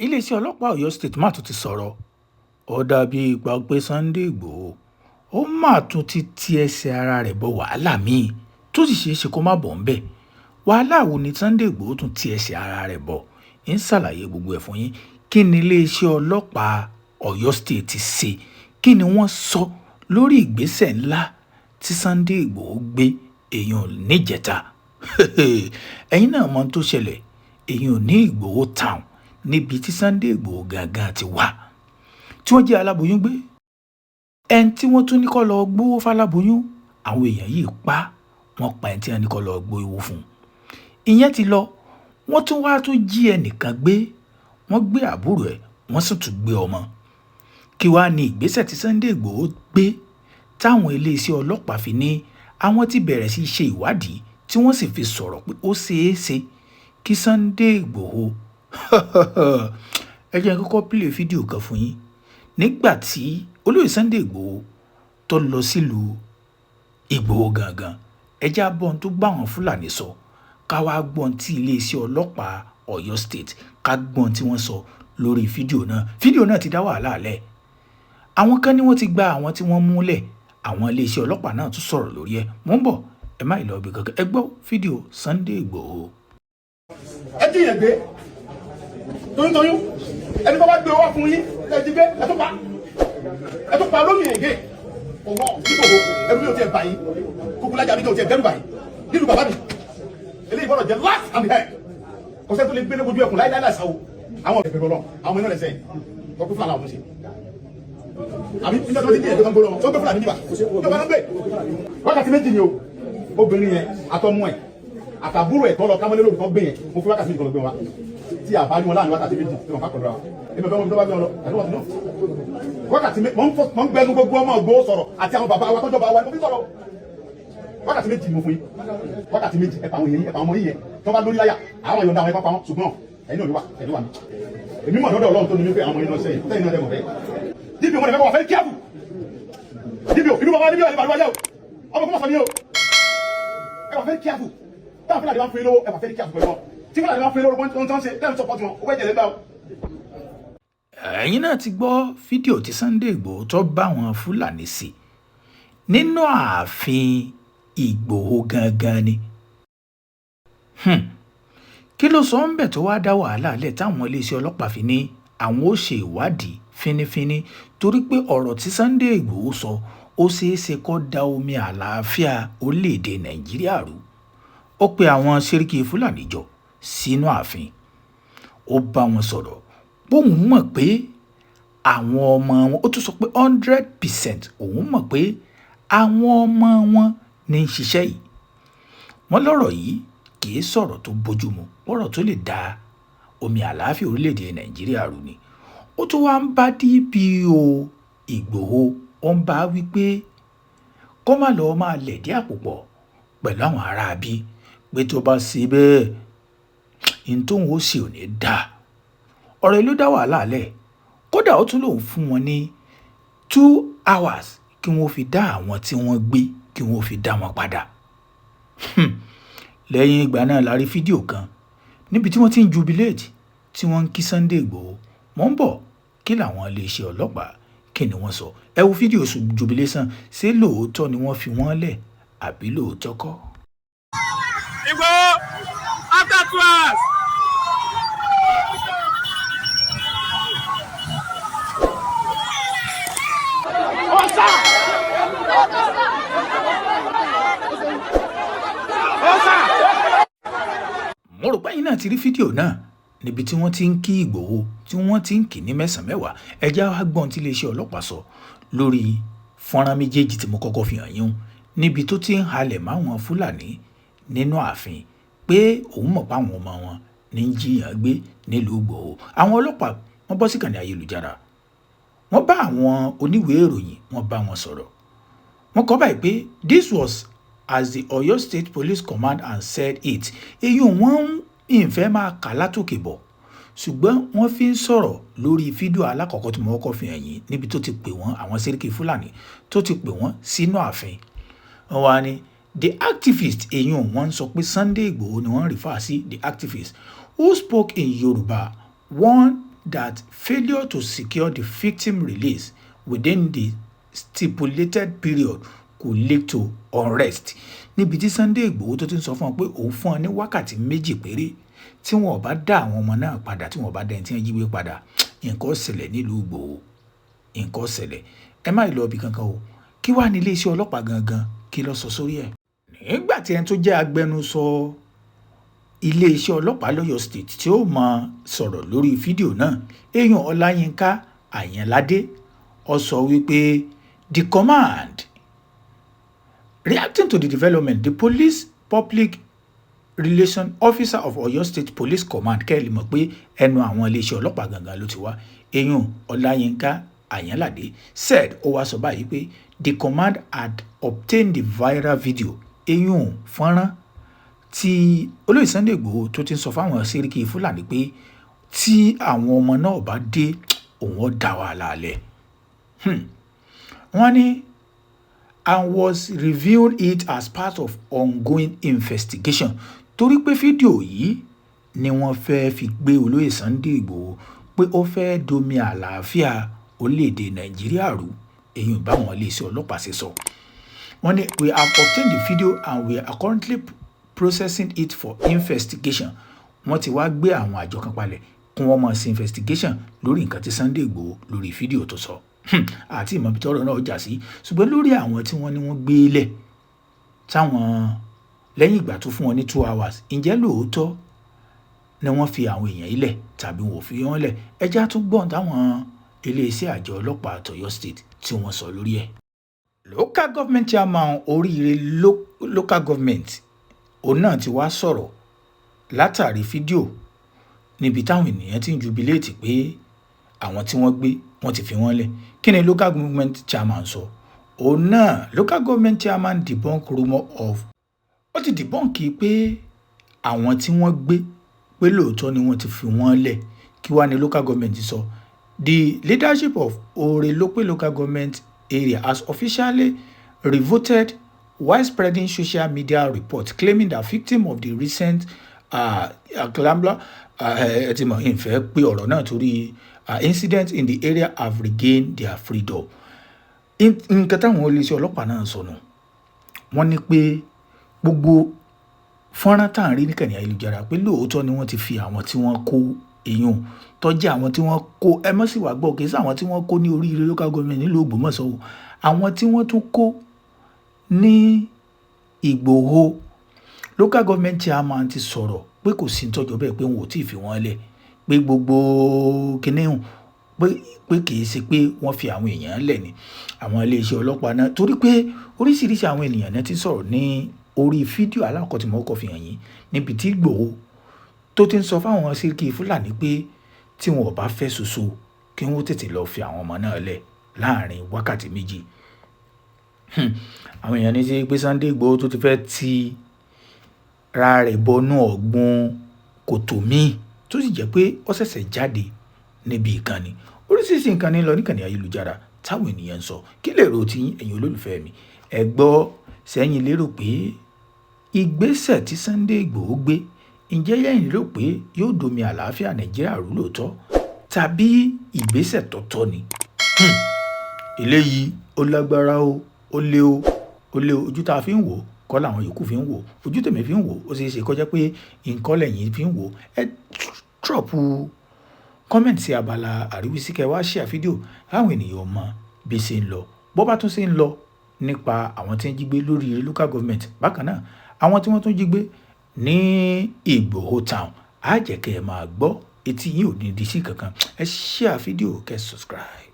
Iléeṣẹ́ ọlọ́pàá Ọ̀yọ́ State má tún ti sọ̀rọ̀. Ó dàbí ìgbà pé Sunday Igboho ó mà tún ti ẹsẹ̀ ara rẹ̀ bọ wàhálà míì tó sì ṣeé ṣe kó má bọ̀ ńbẹ̀. Wàhálà wo ni Sunday Igboho tún ti ẹsẹ̀ ara rẹ̀ bọ̀? Ń ṣàlàyé gbogbo ẹ̀ fún yín. Kí ni iléeṣẹ́ ọlọ́pàá Ọ̀yọ́ State ṣe? Kí ni wọ́n sọ lórí ìgbésẹ̀ ńlá tí Sunday Igboho gbé èèyàn níjẹta? Ẹ̀yin náà mọ ohun tó ṣẹlẹ̀ èèyàn ní Igboho Town, níbi tí Sunday Igboho gangan ti wà, tí wọ́n jẹ́ aláboyún gbé. Ẹni tí wọ́n tún ní kó lọ gbowó fáláboyún, àwọn èèyàn yìí pa wọ́n, pa ẹni tí wọ́n ní kó lọ gbowó fún un. Ìyẹn ti lọ. Wọ́n tún wá tún jí ẹnìkan gbé, wọ́n gbé àbúrò ẹ̀, wọ́n sì tún gbé ọmọ. Kí wàá ní ìgbésẹ̀ tí Sunday Igboho gbé táwọn iléeṣẹ́ ọlọ́pàá fi ní àwọn ti bẹ̀rẹ̀ sí í ṣe ìwádìí, tí wọ́n sì fi sọ̀rọ̀ pé ó ṣeé ṣe kí Sunday Igboho? Ẹ jẹ́ n kọ́kọ́ play fídíò kan fún yín nígbà tí olóyè Sunday Igboho tó lọ sílùú Ìgbòho gangan. Ẹ jẹ́ á gbọ́ ohun tó gbá àwọn Fúlàní sọ, ká wá gbọ́ ohun tí iléeṣẹ́ ọlọ́pàá Ọ̀yọ́ State, ká gbọ́ ohun tí wọ́n sọ lórí fídíò náà. Fídíò náà ti dá wàhálà lẹ̀. Àwọn kan ní wọ́n ti gba àwọn tí wọ́n múlẹ̀. Àwọn iléeṣẹ́ ọlọ́pàá náà tún sọ̀rọ̀ lórí ẹ̀. Mò ń bọ̀, ẹ má ì lọ ibi kankan. Ẹ gbọ́ fídíò Sunday Igboho. Ẹ jí yẹn gbé toyúntoyún. Ẹni tó bá gbé wá fún yín, ẹ jí gbé, ẹ tún pa, ẹ tún pa lóyún ègé ọwọ́ nígbòho. Ẹrú yóò tiẹ̀ bá yín kúkú lájà mi, yóò tiẹ̀ dẹ́rù bá yín nílùú bàbá mi. Eléyìí gbọ́dọ̀ jẹ́ last and the end. Kò sẹ́ni tó lè gbé ní ojú ẹkùn láíláí láìsá o. Àwọn ọ̀rẹ́ bẹ̀rẹ̀ lọ, àwọn ọmọ iná rẹ̀ sẹ́yìn wọ́n kó fúlàní àwọn ọmọ ṣe àbí nígbà tó ti di ẹ̀jọ̀ kan gbólọ́ tó gbé fúlàní níbà tó bá ń gbé wákàtí 2 ni o. Obìnrin yẹn, àtọmọ ẹ̀, àtàbúrò ẹ̀ tọ́lọ kámọ́lé lórí kan gbé yẹn, mo fi wákàtí 2 kan lọ gbé wọn wá. Tí a bá rí wọn láàrin wákàtí 2 tí wọn bá kọ̀ lọ́ra èmi ò fẹ́ wọn tó bá gbé wọn lọ àti wọn ti náà wákàtí mọ̀ ń gbẹnu gbogbo ọmọ Ìgbòho sọ̀rọ̀ àti àwọn bàbá wa tọ́jọba wa ni mo fi sọ̀rọ̀. Wákàtí 2 ni mo fún yín, wákàtí 2. Ẹ pa àwọn èèyàn, ẹ pa àwọn ọmọ yín yẹn tó bá lórí láyà, àwọn yọ̀ǹda àwọn ẹ pa wọn. Ṣùgbọ́n ẹ̀yin náà ló wà, ẹ̀yin wà mí. Èmi mọ̀ lọ́dọ̀ Ọlọ́run tó ní wípé àwọn ọmọ yín náà sẹ́yìn tẹ́yìn náà dẹ̀ mọ̀ bẹ́ẹ̀. DPO wọn lè fẹ́ wà fẹ́ kíábù. DPO ìlú bàbá níbi àlebàlúwà yẹ o, ọmọ kọ́mọ̀ sọ ní o. Ẹ wà fẹ́ kíábù. Táwọn Fúlàní bá ń fún yín lówó, ẹ wà fẹ́ kíábù pẹ̀lú wọn. Tí Fúlàní bá ń fún yín lówó, wọ́n tó ń ṣe tẹ́lẹ̀ support wọn, owó ẹ̀jẹ̀ lẹ́gbàá o. Ẹ̀yin náà ti gbọ́ fídíò tí Sunday Igboho tó bá àwọn Fúlàní sí nínú ààfin Ìgbòho gangan ni. Kí ló sọ ń bẹ̀ tó wáá dá wàhálà lẹ̀ táwọn iléeṣẹ́ ọlọ́pàá fi ní àwọn ó ṣe ìwádìí fínífíní, torí pé ọ̀rọ̀ tí Sunday Igboho sọ, ó ṣeé ṣe kó da omi àlàáfíà orílẹ̀-èdè Nàìjíríà rú? Ó pe àwọn sẹ́ríkì Fúlàní jọ sínú ààfin, ó bá wọn sọ̀rọ̀ póun mọ̀ pé àwọn ọmọ wọn. Ó tún sọ pé 100% òun mọ̀ pé àwọn ọmọ wọn ní í ṣiṣẹ́ yìí. Wọ́n lọ́rọ̀ yìí kì í sọ̀rọ̀ tó bójúmu, ọ̀rọ̀ tó lè da omi àlàáfíà orílẹ̀-èdè Nàìjíríà rú ni. Ó tún wá ń bá DPO Ìgbòho, ó ń bá wípé kó má lọ́ọ́ máa lẹ̀dí àpò pọ̀ pẹ̀lú àwọn aráabí, pé tó bá ṣe bẹ́ẹ̀, ní tóun ó sì ò ní dáa. Ọ̀rọ̀ yìí ló dá wàhálà lẹ̀. Kódà, ó tún lòun fún wọn ní 2 hours kí wọ́n fi dá àwọn tí wọ́n gbé, kí wọ́n fi dá wọn padà. Lẹ́yìn ìgbà náà la rí fídíò kan níbi tí wọ́n ti ń jubilate, tí wọ́n ń kí Sunday Igboho. Mò ń bọ̀. Kí làwọn iléeṣẹ́ ọlọ́pàá, kí ni wọ́n sọ? Ẹ wo fídíò jubilation. Ṣé lóòótọ́ ni wọ́n fi wọ́n lẹ̀ àbí lóòótọ́ kọ́? Igboho after 2 hours. Mo rò pé ẹ̀yin náà ti rí fídíò náà níbi tí wọ́n ti ń kí Ìgbòho, tí wọ́n ti ń kì ní mẹ́sàn-án mẹ́wàá. Ẹ jẹ́ á gbọ́ ohun tí iléeṣẹ́ ọlọ́pàá sọ lórí fọ́nrán méjèèjì tí mo kọ́kọ́ fi hàn yín, níbi tó ti ń halẹ̀ máwọn Fúlàní nínú ààfin pé òun mọ̀ pé àwọn ọmọ wọn ní ń jí èèyàn gbé nílùú Ìgbòho. Àwọn ọlọ́pàá, wọ́n bọ́ síkànnì ayélujára, wọ́n bá àwọn oníwèé ìròyìn, wọ́n bá wọn sọ̀rọ̀. Wọ́n kọ báyìí pé, "This was as the Oyo State Police Command and said it." Èyí wọ́n ń ìfẹ́ máa kà látòkè bọ̀, ṣùgbọ́n wọ́n fi ń sọ̀rọ̀ lórí fídíò alákọ̀ọ́kọ́ tí mo kọ́kọ́ fi hàn yín, níbi tó ti pè wọ́n, àwọn sẹ́ríkì Fúlàní tó ti pè wọ́n sínú ààfin. Wọ́n wá ní the activist, èyí wọ́n ń sọ pé Sunday Igboho ni wọ́n refer sí, the activist who spoke in Yoruba. Warned that failure to secure the victim release within the stipulated period could lead to unrest. Níbi tí Sunday Igboho tó ti ń sọ fún wọn pé òun fún wọn ní wákàtí 2 péré, tí wọn ò bá dá àwọn ọmọ náà padà, tí wọn ò bá dá ẹni tí wọ́n jí gbé padà, nǹkan ó ṣẹlẹ̀ nílùú Ìgbòho, nǹkan ó ṣẹlẹ̀. Ẹ má lọ ibì kankan o. Kí wàá ní iléeṣẹ́ ọlọ́pàá gangan, kí ló sọ sórí ẹ̀? Nígbà tí ẹni tó jẹ́ agbẹnusọ iléeṣẹ́ ọlọ́pàá lọ́yọ̀ State tí ó máa sọ̀rọ̀ lórí fídíò náà, èèyàn Ọláyínká Àyànládé, ó sọ wípé the command. Reacting to the development, the police public relation officer of Oyo State Police Command, kẹ́ ẹ lè mọ̀ pé ẹnu àwọn iléeṣẹ́ ọlọ́pàá gangan ló ti wá, èèyàn Ọláyínká Àyànládé said, ó wá sọ báyìí pé the command had obtained the viral video, èèyàn fọ́nrán tí olóyè Sunday Igboho tó ti ń sọ fáwọn Sẹ́ríkì Fúlàní pé tí àwọn ọmọ náà bá dé, òun ó dá wàhálà lẹ̀. Wọ́n ní and was reviewing it as part of ongoing investigation, torí pé fídíò yìí ni wọ́n fẹ́ẹ́ fi gbé olóyè Sunday Igboho pé ó fẹ́ẹ́ domi àlàáfíà orílẹ̀-èdè Nàìjíríà rú, èyí báwọn iléeṣẹ́ ọlọ́pàá ṣe sọ. Wọ́n ní we have obtained the video and we are currently processing it for investigation. Wọ́n ti wá gbé àwọn àjọ kan palẹ̀ kí wọ́n máa ṣe investigation lórí nǹkan tí Sunday Igboho lórí fídíò tó sọ. Àti ìmọ̀ ibi tọ́rọ̀ náà já sí, ṣùgbọ́n lórí àwọn tí wọ́n ní wọ́n gbé lẹ̀ táwọn lẹ́yìn ìgbà tó fún wọn ní 2 hours, ǹjẹ́ lóòótọ́ ni wọ́n fi àwọn èèyàn ilẹ̀ tàbí wọn ò fi wọ́n lẹ̀? Ẹ jẹ́ á tún gbọ́n táwọn iléeṣẹ́ àjọ ọlọ́pàá tọ̀yọ́ State tí wọ́n sọ lórí ẹ̀. Local government chairman Oríire Local Government, òun náà ti wá sọ̀rọ̀ látàrí fídíò níbi táwọn ènìyàn ti ń jubilate pé àwọn tí wọ́n gbé, wọ́n ti fi wọ́n lẹ̀. Kí ni local government chairman sọ? Òun náà, local government chairman debunk rumour of, ó ti debunk pé àwọn tí wọ́n gbé, pé lóòótọ́ ni wọ́n ti fi wọ́n lẹ̀. Kí wàá ní local government sọ? The leadership of Oorelope Local Government Area has officially refuted widespreading social media reports claiming that victim of the recent clambla, ẹ ti mọ̀, ìfẹ́ pé ọ̀rọ̀ náà torí incident in the area have regained their freedom. Nǹkan táwọn iléeṣẹ́ ọlọ́pàá náà sọnù, wọ́n ní pé gbogbo fọ́nrán tá à ń rí níkànnì ayélujára pé lóòótọ́ ni wọ́n ti fi àwọn tí wọ́n kó, èèyàn tọ́jú àwọn tí wọ́n kó. Ẹ mọ̀ sí wàá gbọ́, kì í sáwọn tí wọ́n kó ní Oríire Local Government nílùú Ògbómọ̀ṣọ́ o, àwọn tí wọ́n tún kó ní Ìgbòho. Local government chairman ti sọ̀rọ̀ pé kò sí tọ́jọ́ bẹ́ẹ̀, pé wọn ò tí ì fi wọ́n lẹ̀, pé gbogbo kinní hùn pé kì í ṣe pé wọ́n fi àwọn èèyàn lẹ̀ ní àwọn iléeṣẹ́ ọlọ́pàá náà, torí pé oríṣiríṣi àwọn ènìyàn náà ti sọ̀rọ̀ ní orí fídíò alákọ̀ọ́ tí mo kọ́ fi hàn yín, níbi tí Ìgbòho tó ti ń sọ fáwọn Sẹ́ríkì Fúlàní pé tí wọn ò bá fẹ́ ṣoṣo, kí wọ́n tètè lọ́ọ́ fi àwọn ọmọ náà lẹ̀ láàrin wákàtí 2. Àwọn èèyàn ní sí pé Sunday Igboho tó ti fẹ́ ti ra rẹ̀ bọnú ọ̀gbun kòtò míì, tó sì jẹ́ pé ó ṣẹ̀ṣẹ̀ jáde níbi ìkànnì. Oríṣiríṣi nǹkan ní lọ níkànnì ayélujára táwọn ènìyàn ń sọ. Kí lè rò tí ẹ̀yin olólùfẹ́ mi? Ẹ gbọ́ sẹ́yìn, lérò pé ìgbésẹ̀ tí Sunday Igboho gbé, ǹjẹ́ yẹ̀yin lérò pé yóò domi àlàáfíà Nàìjíríà rú lóòótọ́, tàbí ìgbésẹ̀ tọ́tọ́ ni? Eléyìí ó lágbára o, ó lé o, ó lé o. Ojú tá a fi ń wò kọ́ làwọn yòókù fi ń wò. Ojú tèmi fi ń wò, ó ṣeé ṣe kó jẹ́ pé nǹkan lẹ́yìn fi ń wò. Ẹ drop comment sí abala àríwísí, kẹ́ wá share fídíò káwọn ènìyàn mọ bí ṣe ń lọ, bó bá tún ṣe ń lọ nípa àwọn tí ń jí gbé lórí local government. Bákan náà, àwọn tí wọ́n tún jí gbé ní Ìgbòho town, á jẹ́ kẹ́ ẹ máa gbọ́. Etí yín ò ní di sí kankan. Ẹ share fídíò, kẹ́ subscribe.